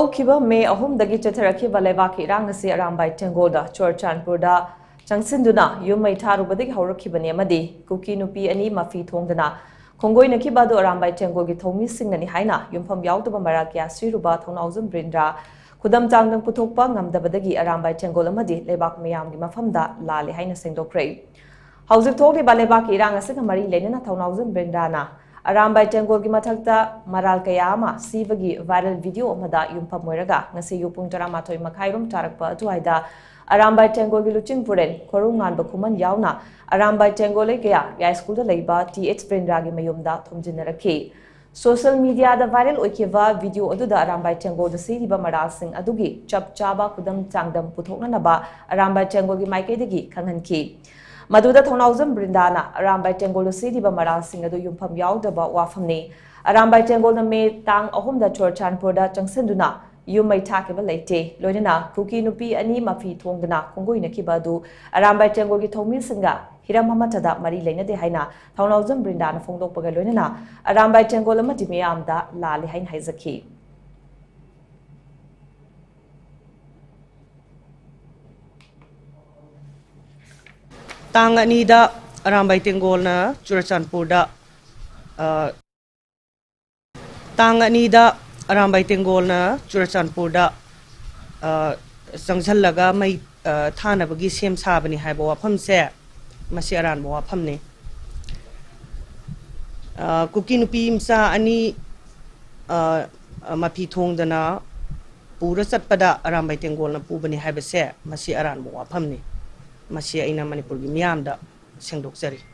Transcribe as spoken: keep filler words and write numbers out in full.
ꯍꯧꯈꯤꯕ ꯃꯦ ꯑꯍꯨꯝꯗꯒꯤ ꯆꯠꯊꯔꯛꯈꯤꯕ ꯂꯩꯕꯥꯛꯀꯤ ꯏꯔꯥꯡ ꯑꯁꯤ ꯑꯔꯥꯝꯕꯥꯏ ꯇꯦꯡꯒꯣꯜꯗ ꯆꯨꯔꯆꯥꯟꯄꯨꯔꯗ ꯆꯪꯁꯤꯟꯗꯨꯅ ꯌꯨꯝ ꯃꯩ ꯊꯥꯔꯨꯕꯗꯒꯤ ꯍꯧꯔꯛꯈꯤꯕꯅꯤ ꯑꯃꯗꯤ ꯀꯨꯀꯤ ꯅꯨꯄꯤ ꯑꯅꯤ ꯃꯐꯤ ꯊꯣꯡꯗꯅ ꯈꯣꯡꯒꯣꯏꯅꯈꯤꯕ ꯑꯗꯨ ꯑꯔꯥꯝꯕꯥꯏ ꯇꯦꯡꯒꯣꯜꯒꯤ ꯊꯧꯃꯤꯁꯤꯡꯅꯅꯤ ꯍꯥꯏꯅ ꯌꯨꯝꯐꯝ ꯌꯥꯎꯗꯕ ꯃꯔꯥꯜ ꯀꯌꯥ ꯁꯤꯔꯨꯕ ꯊꯧꯅꯥꯎꯖꯝ ꯕ꯭ꯔꯤꯟꯗ꯭ꯔꯥ ꯈꯨꯗꯝ ꯆꯥꯡꯗꯝ ꯄꯨꯊꯣꯛꯄ ꯉꯝꯗꯕꯗꯒꯤ ꯑꯔꯥꯝꯕꯥꯏ ꯇꯦꯡꯒꯣꯜ ꯑꯃꯗꯤ ꯂꯩꯕꯥꯛ ꯃꯤꯌꯥꯝꯒꯤ ꯃꯐꯝꯗ ꯂꯥꯜꯂꯦ ꯍꯥꯏꯅ ꯁꯦꯡꯗꯣꯛꯈ꯭ꯔꯦ꯫ ꯍꯧꯖꯤꯛ ꯊꯣꯛꯂꯤꯕ ꯂꯩꯕꯥꯛꯀꯤ ꯏꯔꯥꯡ ꯑꯁꯤꯒ ꯃꯔꯤ ꯂꯩꯅꯅ ꯊꯧꯅꯥꯎꯖꯝ ꯕ꯭ꯔꯤꯟꯗ꯭ꯔꯥꯅ ꯑꯔꯥꯝꯕꯥꯏ ꯇꯦꯡꯒꯣꯜꯒꯤ ꯃꯊꯛꯇ ꯃꯔꯥꯜ ꯀꯌꯥ ꯑꯃ ꯁꯤꯕꯒꯤ viral video ꯑꯃꯗ ꯌꯨꯝꯐꯝ ꯑꯣꯏꯔꯒ ꯉꯁꯤ ꯑꯌꯨꯛ ꯄꯨꯡ ꯇꯔꯥꯃꯥꯊꯣꯏ ꯃꯈꯥꯏꯔꯣꯝ ꯇꯥꯔꯛꯄ ꯑꯗꯨꯋꯥꯏꯗ ꯑꯔꯥꯝꯕꯥꯏ ꯇꯦꯡꯒꯣꯜꯒꯤ ꯂꯨꯆꯤꯡ ꯄꯨꯔꯦꯟ ꯈꯣꯔꯨ ꯉꯥꯟꯕ ꯈꯨꯃꯟ ꯌꯥꯎꯅ ꯑꯔꯥꯝꯕꯥꯏ ꯇꯦꯡꯒꯣꯜ ꯂꯩꯀꯥꯌꯥ ꯌꯥꯏꯁ꯭ꯀꯨꯜꯗ ꯂꯩꯕ ꯇꯤ ꯑꯦꯆ ꯕ꯭ꯔꯤꯟꯗ꯭ꯔꯥꯒꯤ ꯃꯌꯨꯝꯗ ꯊꯣꯝꯖꯤꯟꯅꯔꯛꯈꯤ꯫ Social media ꯗ viral ꯑꯣꯏꯈꯤꯕ video ꯑꯗꯨꯗ ꯑꯔꯥꯝꯕꯥꯏ ꯇꯦꯡꯒꯣꯜꯗ ꯁꯤꯔꯤꯕ ꯃꯔꯥꯜꯁꯤꯡ ꯑꯗꯨꯒꯤ ꯆꯞ ꯆꯥꯕ ꯈꯨꯗꯝ ꯆꯥꯡꯗꯝ ꯄꯨꯊꯣꯛꯅꯅꯕ ꯑꯔꯥꯝꯕꯥꯏ ꯇꯦꯡꯒꯣꯜꯒꯤ ꯃꯥꯏꯀꯩꯗꯒꯤ ꯈꯪꯍꯟꯈꯤ꯫ ꯃꯗꯨꯗ ꯊꯧꯅꯥꯎꯖꯝ ꯕ꯭ꯔꯤꯟꯗꯥꯅ ꯑꯔꯥꯝꯕꯥꯏ ꯇꯦꯡꯒꯣꯜꯗ ꯁꯤꯔꯤꯕ ꯃꯔꯥꯜꯁꯤꯡ ꯑꯗꯨ ꯌꯨꯝꯐꯝ ꯌꯥꯎꯗꯕ ꯋꯥꯐꯝꯅꯤ꯫ ꯑꯔꯥꯝꯕꯥꯏ ꯇꯦꯡꯒꯣꯜꯅ ꯃꯦ ꯇꯥꯡ ꯑꯍꯨꯝꯗ ꯆꯨꯔꯆꯥꯟꯄꯨꯔꯗ ꯆꯪꯁꯤꯟꯗꯨꯅ ꯌꯨꯝ ꯃꯩ ꯊꯥꯈꯤꯕ ꯂꯩꯇꯦ꯫ ꯂꯣꯏꯅꯅ ꯀꯨꯀꯤ ꯅꯨꯄꯤ ꯑꯅꯤ ꯃꯐꯤ ꯊꯣꯡꯗꯅ ꯈꯣꯡꯒꯣꯏꯅꯈꯤꯕ ꯑꯗꯨ ꯑꯔꯥꯝꯕꯥꯏ ꯇꯦꯡꯒꯣꯜꯒꯤ ꯊꯧꯃꯤꯁꯤꯡꯒ ꯍꯤꯔꯝ ꯑꯃꯠꯇꯗ ꯃꯔꯤ ꯂꯩꯅꯗꯦ ꯍꯥꯏꯅ ꯊꯧꯅꯥꯎꯖꯝ ꯕ꯭ꯔꯤꯟꯗꯥꯅ ꯐꯣꯡꯗꯣꯛꯄꯒ ꯂꯣꯏꯅꯅ ꯑꯔꯥꯝꯕꯥꯏ ꯇꯦꯡꯒꯣꯜ ꯑꯃꯗꯤ ꯃꯤꯌꯥꯝꯗ ꯂꯥꯜꯂꯤ ꯍꯥꯏꯅ ꯍꯥꯏꯖꯈꯤ꯫ ꯇꯥꯡ ꯑꯅꯤꯗ ꯑꯔꯥꯝꯕꯥꯏ ꯇꯦꯡꯒꯣꯜꯅ ꯆꯨꯔꯆꯥꯟꯄꯨꯔꯗ, ꯑ, ꯇꯥꯡ ꯑꯅꯤꯗ ꯑꯔꯥꯝꯕꯥꯏ ꯇꯦꯡꯒꯣꯜꯅ ꯆꯨꯔꯆꯥꯟꯄꯨꯔꯗ, ꯑ, ꯆꯪꯁꯤꯜꯂꯒ ꯃꯩ, ꯑ, ꯊꯥꯅꯕꯒꯤ ꯁꯦꯝ ꯁꯥꯕꯅꯤ ꯍꯥꯏꯕ ꯋꯥꯐꯝꯁꯦ, ꯃꯁꯤ ꯑꯔꯥꯟꯕ ꯋꯥꯐꯝꯅꯤ꯫ ꯑ, ꯀꯨꯀꯤ ꯅꯨꯄꯤ ꯃꯆꯥ ꯑꯅꯤ, ꯑ, ꯃꯐꯤ ꯊꯣꯡꯗꯅ ꯄꯨꯔ ꯆꯠꯄꯗ ꯑꯔꯥꯝꯕꯥꯏ ꯇꯦꯡꯒꯣꯜꯅ ꯄꯨꯕꯅꯤ ꯍꯥꯏꯕꯁꯦ, ꯃꯁꯤ ꯑꯔꯥꯟꯕ ꯋꯥꯐꯝꯅꯤ꯫ ꯃꯁꯤ ꯑꯩꯅ ꯃꯅꯤꯄꯨꯔꯒꯤ ꯃꯤꯌꯥꯝꯗ ꯁꯦꯡꯗꯣꯛꯆꯔꯤ꯫